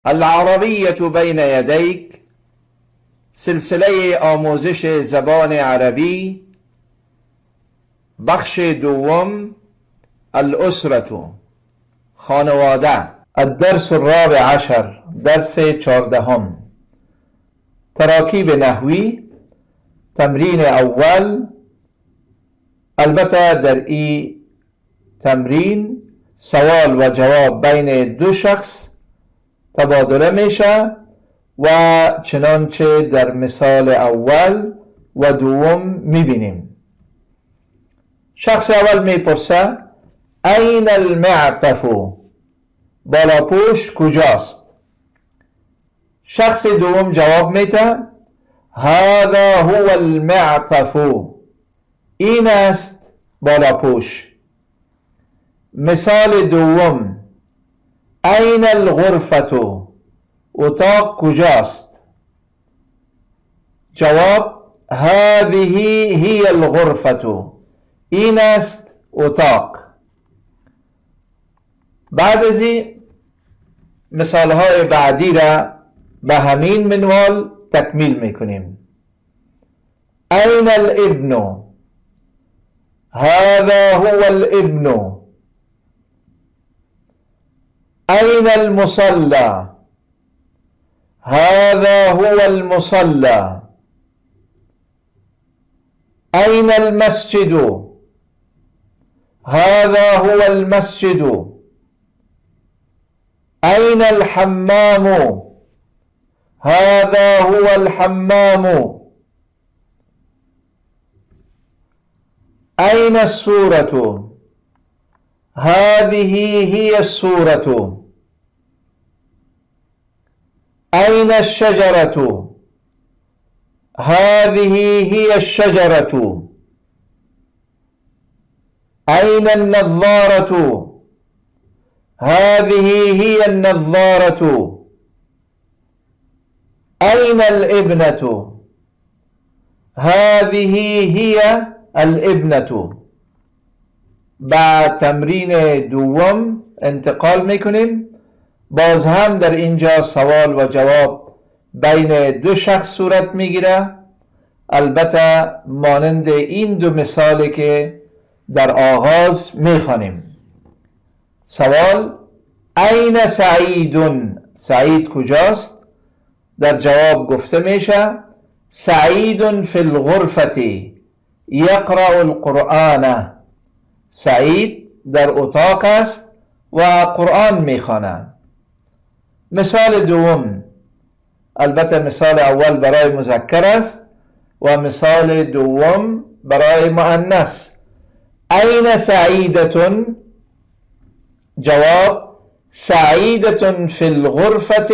العربية بین یدیک، سلسله آموزش زبان عربی، بخش دوم، الأسرة، خانواده. الدرس الرابع عشر، درس 14، تراکیب نحوی، تمرین اول. البته در این تمرین سوال و جواب بین دو شخص تبادله میشه و چنانچه در مثال اول و دوم میبینیم. شخص اول میپرسه: این المعطف؟ بالاپوش کجاست؟ شخص دوم جواب میده: هذا هو المعطف، این است بالاپوش. مثال دوم: این الغرفة؟ اتاق کجاست؟ جواب: هذه هي الغرفة، این است اتاق. بعد از این مثال های بعدی را به همین منوال تکمیل میکنیم. این الابن؟ هذا هو الابن. أين المصلى؟ هذا هو المصلى. أين المسجد؟ هذا هو المسجد. أين الحمام؟ هذا هو الحمام. أين السورة؟ هذه هي السورة. أين الشجرة؟ هذه هي الشجرة. أين النظارة؟ هذه هي النظارة. أين الابنة؟ هذه هي الابنة. با تمرین دوم انتقال میکنیم. باز هم در اینجا سوال و جواب بین دو شخص صورت میگیره، البته مانند این دو مثالی که در آغاز میخوانیم. سوال: این سعید؟ سعید کجاست؟ در جواب گفته میشه: سعید فی الغرفة یقرأ القرآن. سعید در اتاق است و قرآن میخوانه. مثال دوم، البته مثال اول برای مذکر است و مثال دوم برای مؤنث. این سعیدة؟ جواب: سعیدة فی الغرفة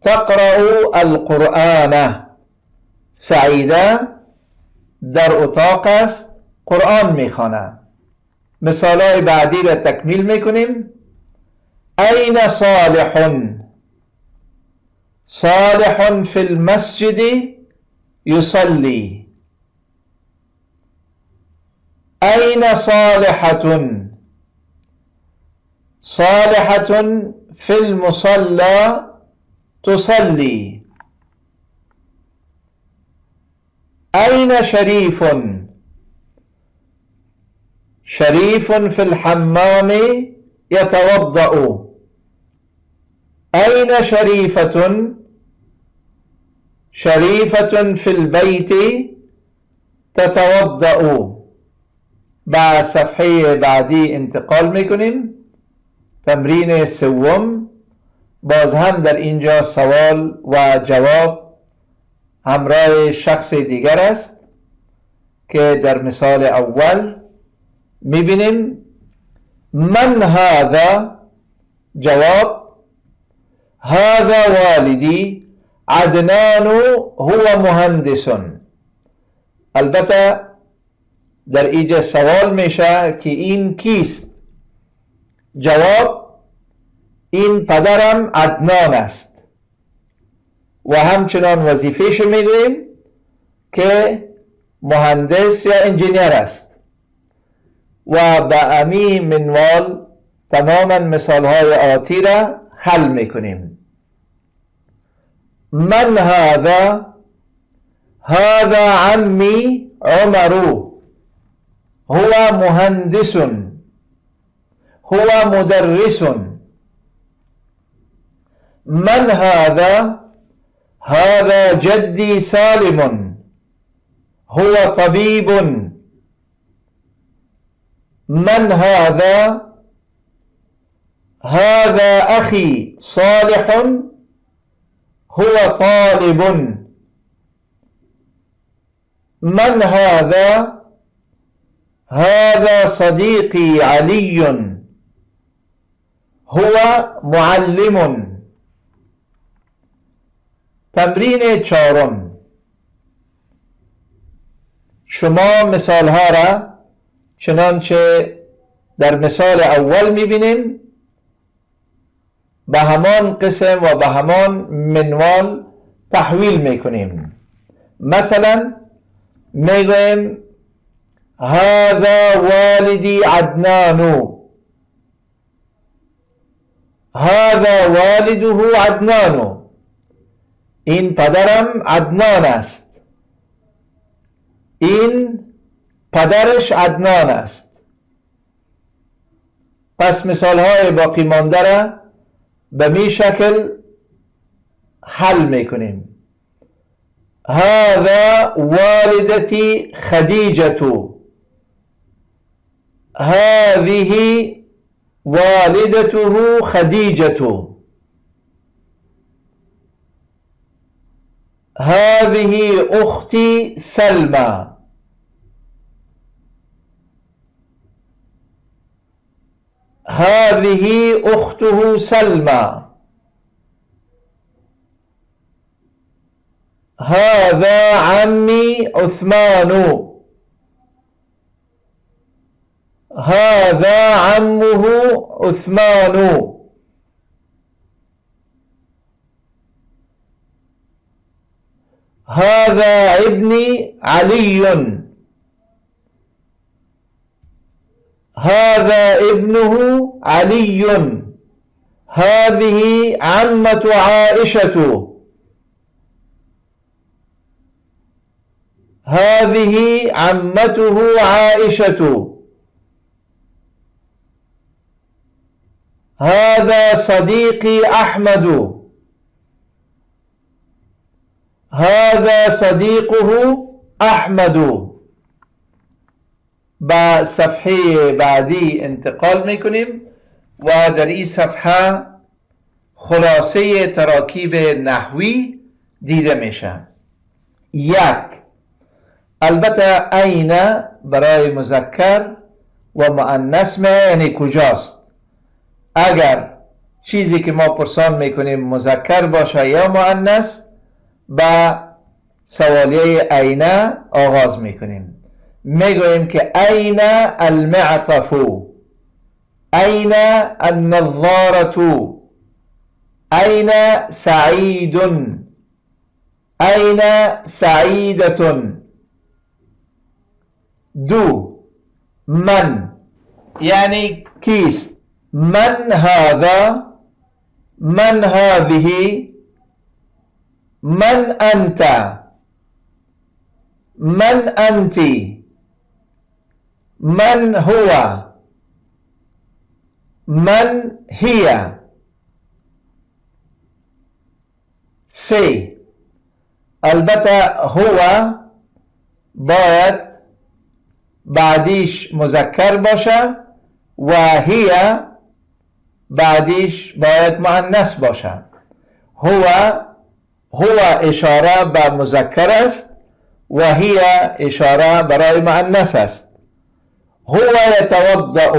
تقرأ القرآن. سعیده در اتاق است، قرآن میخوانه. مثال های بعدی را تکمیل میکنیم. این صالح؟ صالح فی المسجد یصلی. این صالحة؟ صالحة فی المصلى تصلی. این شریف؟ شریف فی الحمام یتوضأ. این شریفة؟ شریفة فی البیت تتوضأ. با صفحه بعدی انتقال میکنیم، تمرین سوم. باز هم در اینجا سوال و جواب همراه شخص دیگر است که در مثال اول میبینیم. من هذا؟ جواب: هذا والدی عدنان هو مهندس. البته در اینجا سوال میشه که این کیست؟ جواب: این پدرم عدنان است. و همچنان وظیفهش میگوییم که مهندس یا انجینیر است. و به امی منوال تماما مثال های آتی را حل میکنیم. من هذا؟ هذا عمي عمر، هو مهندس، هو مدرس. من هذا؟ هذا جدي سالم، هو طبيب. من هذا؟ هذا أخي صالح، هو طالب. من هذا؟ هذا صديقي علي، هو معلم. تمرین چهارم. شما مثال ها را چنانچه در مثال اول میبینیم به همان قسم و به همان منوال تحویل میکنیم. مثلا میگویم هذا والدی عدنان، هذا والده عدنان، این پدرم عدنان است، این پدرش عدنان است. پس مثال های باقی مانده را به می شکل حل میکنیم. هذا والدتي خديجة، هذه والدته خديجة، هذه أختي سلمى، هذه أخته سلمى، هذا عمي عثمان، هذا عمه عثمان. هذا ابني علي، هذا ابنه علي. هذه عمة عائشة، هذه عمته عائشة. هذا صديقي أحمد، هذا صديقه أحمد. با صفحه بعدی انتقال میکنیم و در این صفحه خلاصه تراکیب نحوی دیده میشه. یک، البته عین برای مذکر و مؤنث یعنی کجاست. اگر چیزی که ما پرسان میکنیم مذکر باشه یا مؤنث، با سوالیه عین آغاز میکنیم. میگوییم که عین المعطف، عین النظارة، عین سعید، عین سعیدة. دو، من یعنی کیست. من هذا، من هذه، من أنت، من أنت، من هو، من هي. سه، البته هو باید بعدیش مذکر باشه و هي بعدیش باید مؤنث باشه. هو هو اشاره به مذکر است و هي اشاره برای مؤنث است. هو يتوضأ،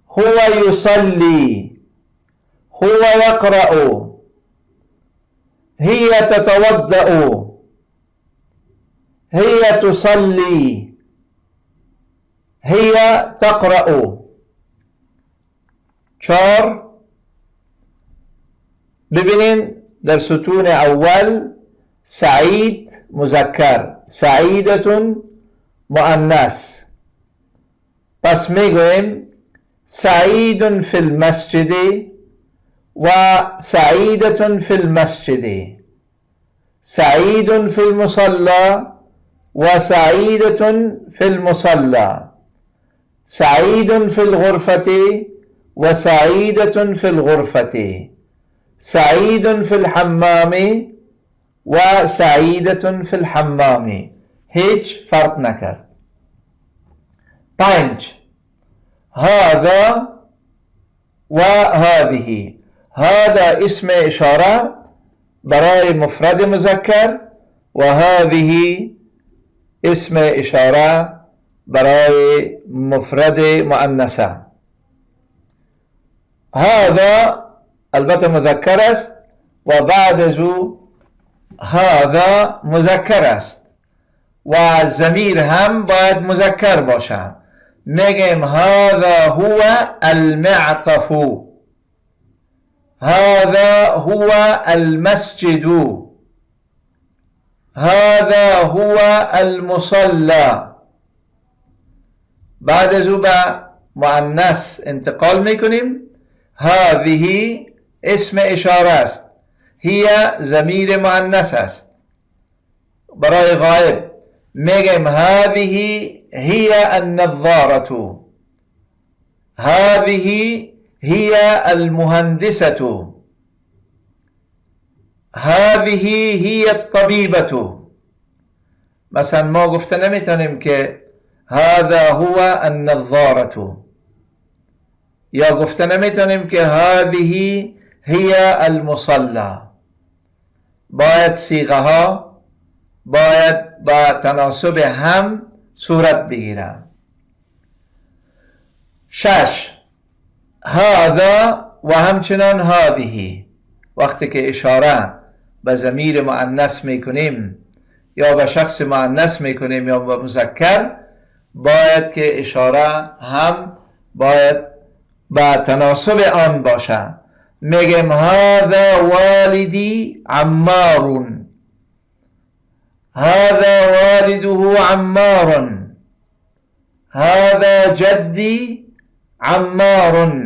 هو يصلي، هو يقرأ، هي تتوضأ، هي تصلي، هي تقرأ. چهار، ببینین در ستون اول سعید مذکر، سعیدة مؤنث. پس میگوییم سعید فی المسجد و سعیدة فی المسجد، سعید فی المصلی و سعیدة فی المصلی، سعید فی الغرفة و سعیدة فی الغرفة، سعید فی الحمام و سعیدة فی الحمام. هیچ فرق نکرد. 5، هذا و هذه. هذا اسم اشاره برای مفرد مذکر و هذه اسم اشاره برای مفرد مؤنثه. هذا البته مذکر است و بعد از او هذا مذکر است و ضمیر هم باید مذکر باشه. میگیم هذا هو المعطف، هذا هو المسجد، هذا هو المصلى. بعد از او به مؤنث انتقال میکنیم. هذه اسم اشاره است، هي ضمیر مؤنث است. برای غایب میگیم هذه هي النظارة، هذه هي المهندسة، هذه هي الطبيبة. مثلا ما گفته نمیتونیم که هذا هو النظارة، یا گفته نمیتونیم که هذه هي المصلى. باید صیغه ها باید با تناسب هم صورت بگیرن. 6، هذا و همچنان هذه. وقتی که اشاره به ضمیر مؤنث میکنیم یا به شخص مؤنث میکنیم یا به مذکر، باید که اشاره هم باید به تناسب آن باشه. میگیم هذا والدی عمار، هذا والده عمار، هذا جدی عمار،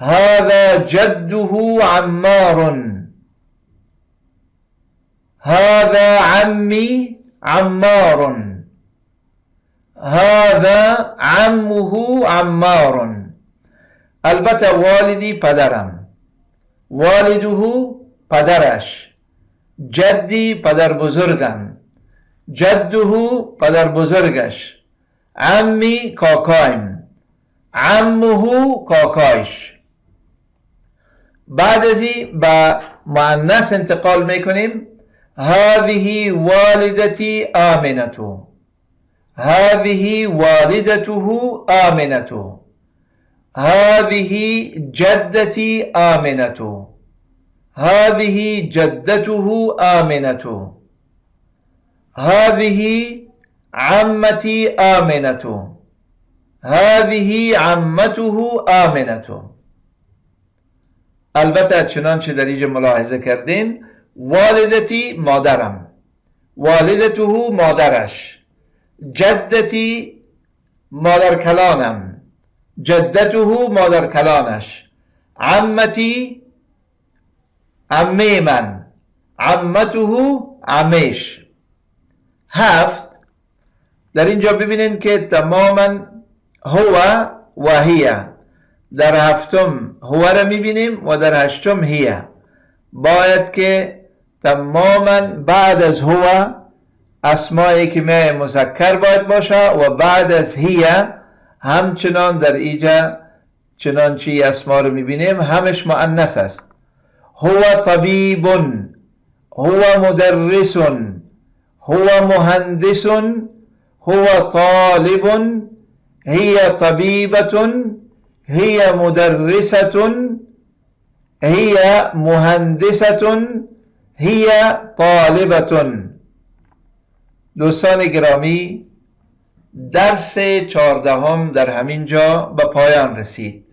هذا جده عمار، هذا عمی عمار، هذا عمه عمار. البته والدی پدرم، والده پدرش، جدی پدر بزرگم، جده پدر بزرگش، عمی کاکایم، عمه کاکایش. بعد از این به مؤنث انتقال میکنیم. هذه والدتی آمنة، هذه والدته آمنة، هذه جدتی آمنة، هذه جدته آمنة، هذه عمتی آمنة، هذه عمته آمنة. البته چنانچه در اینجا ملاحظه کردین، والدتی مادرم، والدته مادرش، جدتی مادر کلانم، جدته مادر کلانش، عمتی عمه من، عمته عمش. 7، در اینجا ببینین که تماما هو و هی. در هفتم هو را میبینیم و در هشتم هی. باید که تماما بعد از هو اسمایی که می مذکر باید باشه و بعد از هی همچنان در اینجا چنانچه اسما رو میبینیم همش مؤنث است. هو طبیب، هو مدرس، هو مهندس، هو طالب، هي طبیبة، هي مدرسة، هي مهندسة، هي طالبة. دوستان گرامی، درس 14 در همین جا به پایان رسید.